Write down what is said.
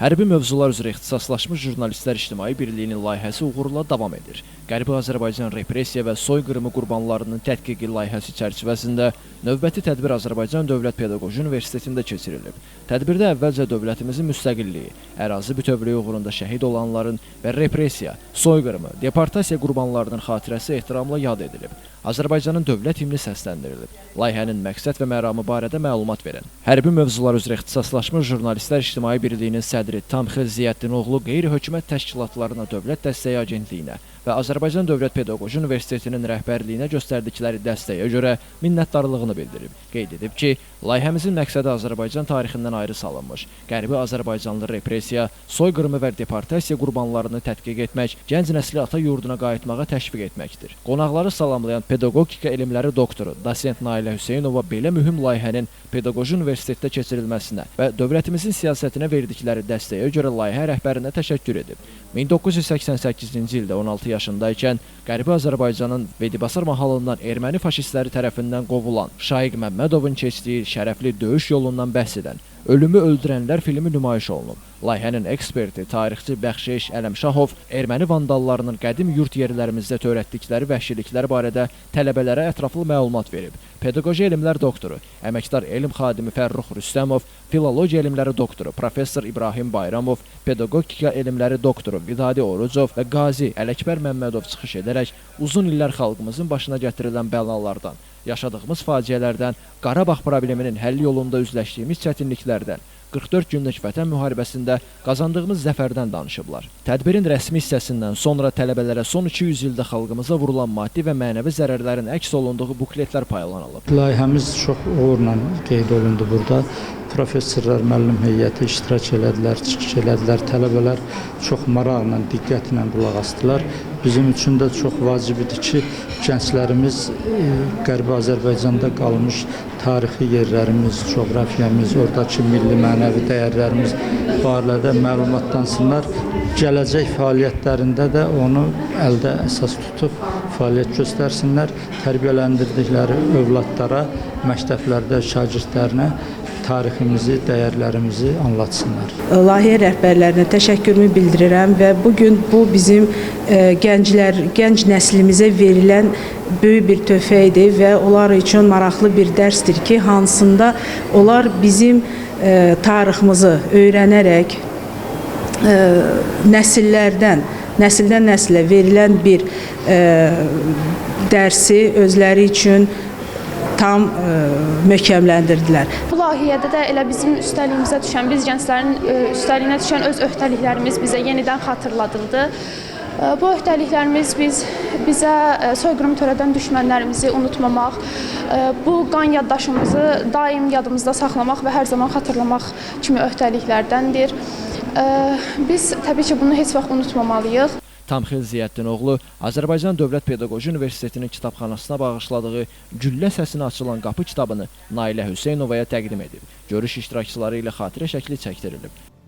Hərbi mövzular üzrə ixtisaslaşmış Jurnalistlər İctimai Birliyinin layihəsi uğurla davam edir. Qərbi Azərbaycan repressiya və soyqırımı qurbanlarının tədqiqi layihəsi çərçivəsində növbəti tədbir Azərbaycan Dövlət Pedaqoji Universitetində keçirilib. Tədbirdə əvvəlcə dövlətimizin müstəqilliyi, ərazi bütövlüyü uğrunda şəhid olanların və repressiya, soyqırımı, deportasiya qurbanlarının xatirəsi ehtiramla yad edilib. Azərbaycanın dövlət himni səsləndirilib. Layihənin məqsəd və məramı barədə məlumat verən Hərbi mövzular üzrə ixtisaslaşmış Jurnalistlər İctimai Birliyinin sədri Tamxil Ziyəddinoğlu qeyri-hökumət təşkilatlarına, Dövlət Dəstəyi Agentliyinə və Azərbaycan Dövlət Pedaqoji Universitetinin rəhbərliyinə göstərdikləri dəstəyə görə minnətdarlığını bildirib. Qeyd edib ki, layihəmizin məqsədi Azərbaycan tarixindən ayrı salınmış Qərbi Azərbaycanlı repressiya, soyqırımı və deportasiya qurbanlarını tədqiq etmək, gənc nəsli ata yurduna qayıtmağa təşviq etməkdir. Qonaqları salamlayan pedaqogika elmləri doktoru dosent Nailə Hüseynova belə mühüm layihənin Pedaqoji Universitetdə keçirilməsinə və dövlətimizin siyasətinə verdikləri dəstəyə görə layihə rəhbərinə təşəkkür edib. 1988-ci ildə 16 yaşındaykən Qərbi Azərbaycanın Vedibasar mahalından erməni faşistləri tərəfindən qovulan Şaiq Məmmədovun keçdiyi şərəfli döyüş yolundan bəhs edən Ölümü Öldürənlər filmi nümayiş olunub. Layihənin eksperti, tarixçi Bəxşeş Ələmşahov erməni vandallarının qədim yurt yerlərimizdə törətdikləri vəhşiliklər barədə tələbələrə ətraflı məlumat verib. Pedaqoji elmlər doktoru, əməkdar elm xadimi Fərrux Rüstəmov, filologiya elmləri doktoru professor İbrahim Bayramov, pedaqogika elmləri doktoru Vidadi Orucov və Qazi Ələkbər Məmmədov çıxış edərək uzun illər xalqımızın başına gətirilən bəlalardan, yaşadığımız faciələrdən, Qarabağ probleminin həlli yolunda üzləşdiyimiz çətinliklərdən, 44 günlük Vətən müharibəsində qazandığımız zəfərdən danışıblar. Tədbirin rəsmi hissəsindən sonra tələbələrə son 200 ildə xalqımıza vurulan maddi və mənəvi zərərlərin əks olunduğu bukletlər paylanılıb. Layihəmiz çox uğurla qeyd olundu burada. Professorlar, müəllim heyəti iştirak elədilər, çıxış elədilər. Tələbələr çox maraqla, diqqətlə qulaq asdılar. Bizim üçün də çox vacib idi ki, gənclərimiz Qərbi Azərbaycanda qalmış tarixi yerlərimiz, coğrafiyamız, oradakı milli mənəvi dəyərlərimiz barədə məlumatlansınlar. Gələcək fəaliyyətlərində də onu əldə əsas tutub fəaliyyət göstərsinlər. Tərbiyələndirdikləri övladlara, məktəblərdə şagirdlərinə tariximizi, dəyərlərimizi anlatsınlar. Layihə rəhbərlərinə təşəkkürümü bildirirəm və bu gün bu bizim gənc nəslimizə verilən böyük bir töhfə idi və onlar üçün maraqlı bir dərsdir ki, hansında onlar bizim tariximizi öyrənərək nəsildən nəslə verilən bir dərsi özləri üçün tam möhkəmləndirdilər. Bu layihədə də elə bizim üstəliyimizə düşən, biz gənclərin üstəliyinə düşən öz öhdəliklərimiz bizə yenidən xatırladıldı. Bu öhdəliklərimiz bizə soyqırım törədən düşmənlərimizi unutmamaq, bu qan yaddaşımızı daim yadımızda saxlamaq və hər zaman xatırlamaq kimi öhdəliklərdəndir. Biz təbii ki, bunu heç vaxt unutmamalıyıq. Tamxil Ziyəddinoğlu Azərbaycan Dövlət Pedaqoji Universitetinin kitabxanasına bağışladığı Güllə səsinə açılan qapı kitabını Nailə Hüseynovaya təqdim edib. Görüş iştirakçıları ilə xatirə şəkli çəkdirilib.